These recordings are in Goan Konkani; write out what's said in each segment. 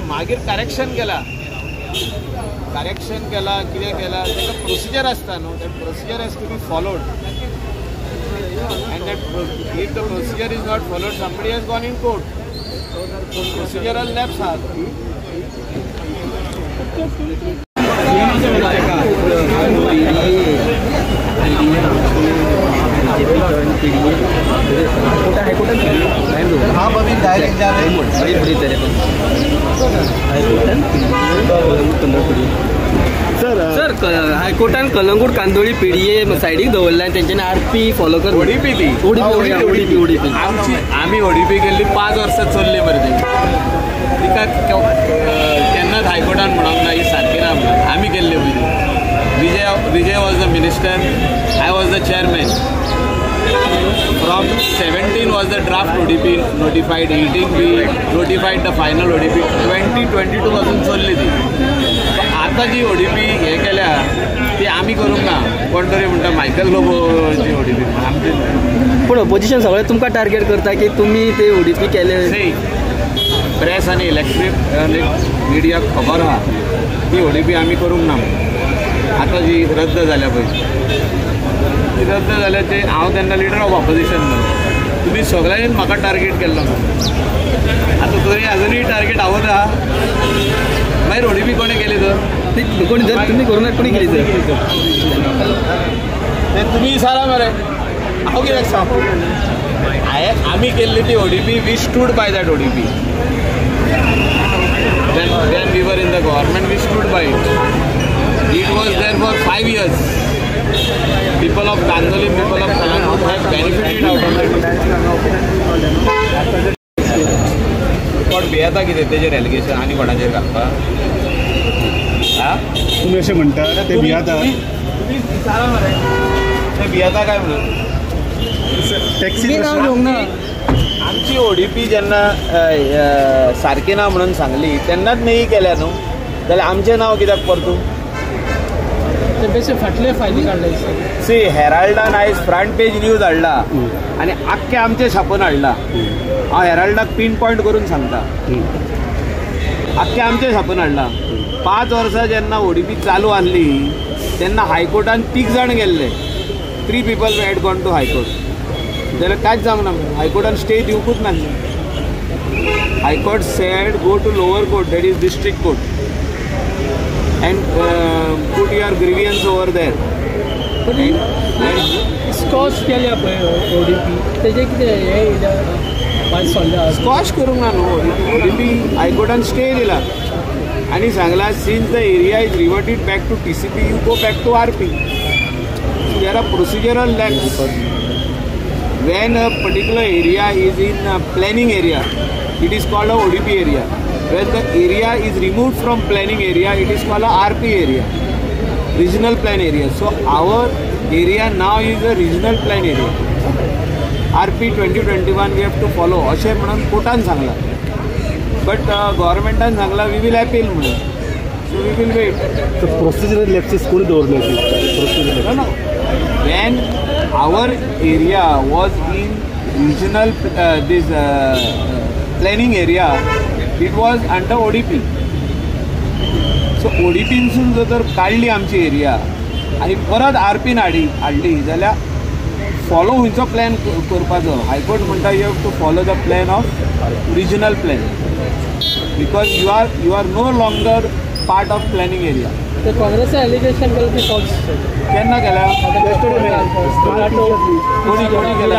मागीर करेक्शन केला, करेक्शन केला, कितें केला ताका प्रोसिजर आसता न्हू, that procedure has to be followed and that if the procedure is not followed somebody has gone in court. Procedural lapse आहा. सर हायकोर्टान कलंगूट कांदोळी पीडीए सायडीक दवरला तेंच्यानी आरपी फॉलो कर ओडीपी ती ओडीपी ओडीपी आमची आमी ओडीपी केल्ली 5 वर्सां चल्ली मरे ती तिका केन्नाच हायकोर्टान म्हणूंक ना ही सारकी ना म्हणून. आमी केल्ली पयलीं. Vijay was the minister, I was the chairman. From 17 was the draft ODP notified, 18 we notified the final ODP, 2022 पासून चल्ली ती. आतां जी ओडीपी हे केल्या ती आमी करूंक ना, कोण तरी म्हणटा मायकल लोबोची ओडीपी आमची. पूण ओपोजिशन सगळें तुमकां टार्गेट करता की तुमी ते ओडीपी केले. प्रेस आनी इलेक्ट्रॉनिक मिडियाक खबर आहा ती ओडीपी आमी करूंक ना. आतां जी रद्द जाल्या पळय ती रद्द जाल्या ते हांव तेन्ना लिडर ऑफ ऑपोजिशन न्हू, तुमी सगळ्यांनी म्हाका टार्गेट केल्लो. आतां तरी अजुनूय टार्गेट हांवूच आहा. मागीर ओडीपी कोणें केली तर कोणी जर तुमी करूं ना कोणी केली तर ते तुमी विचारा मरे हांव कित्याक सांगू. हांवें आमी केल्ली ती ODP we stood by that ODP. When we were in the government we stood by it. It was there for 5 years. People of Candolim, people of Calangute have benefited out of it. कोण भियेता कितें तेजेर एलिगेशन आनी कोणाचेर घालपाक? तुमी अशें म्हणटा ते भियेता, तुमी विचारा मरे ते भियेता काय म्हणून. टॅक्सी आमची ओडीपी जेन्ना सारकी ना म्हणून सांगली तेन्नाच नेही केल्या न्हू, जाल्यार आमचें नांव कित्याक परतून? फाटले फायली काडले. सी हेराल्डान आयज फ्रंट पेज न्यूज हाडला आनी आख्खे आमचें छापून हाडला. हांव हेराल्डाक पीन पॉयंट करून सांगता, आख्खे आमचें छापून हाडला. 5 वर्सां जेन्ना ओडीपी चालू आसली तेन्ना हायकोर्टान 3 जाण गेल्ले, 3 people had gone to high court. जाल्यार कांयच जावंक ना, हायकोर्टान स्टे दिवकूच नासली. High court said go to lower court, that is district court, and put your grievance over there. Squash केल्या पळय ओडीपी तेजें कितें हें स्कॉश करूंक ना न्हू. ओडीपी हायकोर्टान स्टे दिला आनी सांगला since the area is reverted back to TCP you go back to RP. There are procedural lapse. When a particular area is in planning area it is called a ODP area. When the area is removed from planning area, it is called a RP area, regional plan area. So our area now is a regional plan area. RP 2021 we have to follow. अशें म्हणून कोर्टान सांगला, बट गव्हर्मेंटान सांगला we will appeal म्हणून. So we will wait. So procedural lapses कोणी दवरले? No, when our area was in regional this planning area, it was under ODP. So ओडीपीनसून जर तर काडली आमची एरिया आनी परत आरपीन हाडली जाल्यार फॉलो खंयचो प्लॅन करपाचो? हायकोर्ट म्हणटा you have to follow the plan of regional plan because you are no longer part of planning area. ते काँग्रेसान एलिगेशन केलें ते फॉल्स. केन्ना केल्या? कोणी कोणी केला?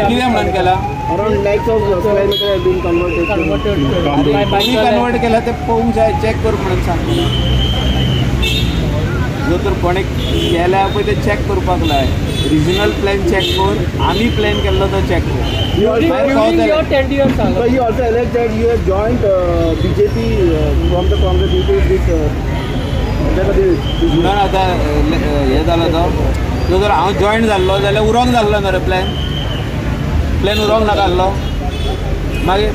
कितें म्हणून केला? Around lakhs of square meter have been converted. कोणी कन्वर्ट केला ते पळोवंक जाय, चॅक कर म्हणून सांग. जो तर कोणें केल्या पळय ते चॅक करपाक लाय. रिजनल प्लॅन चॅक कर, आमी प्लॅन केल्लो तो चॅक कर. You also allege that you have joined BJP from the Congress due to this. म्हणून आतां हें जालो तो जो जर हांव जॉयन जाल्लो जाल्यार उरोंक जाल्लो न्हू रे प्लॅन. प्लॅन उरोंक नाका आसलो मागीर.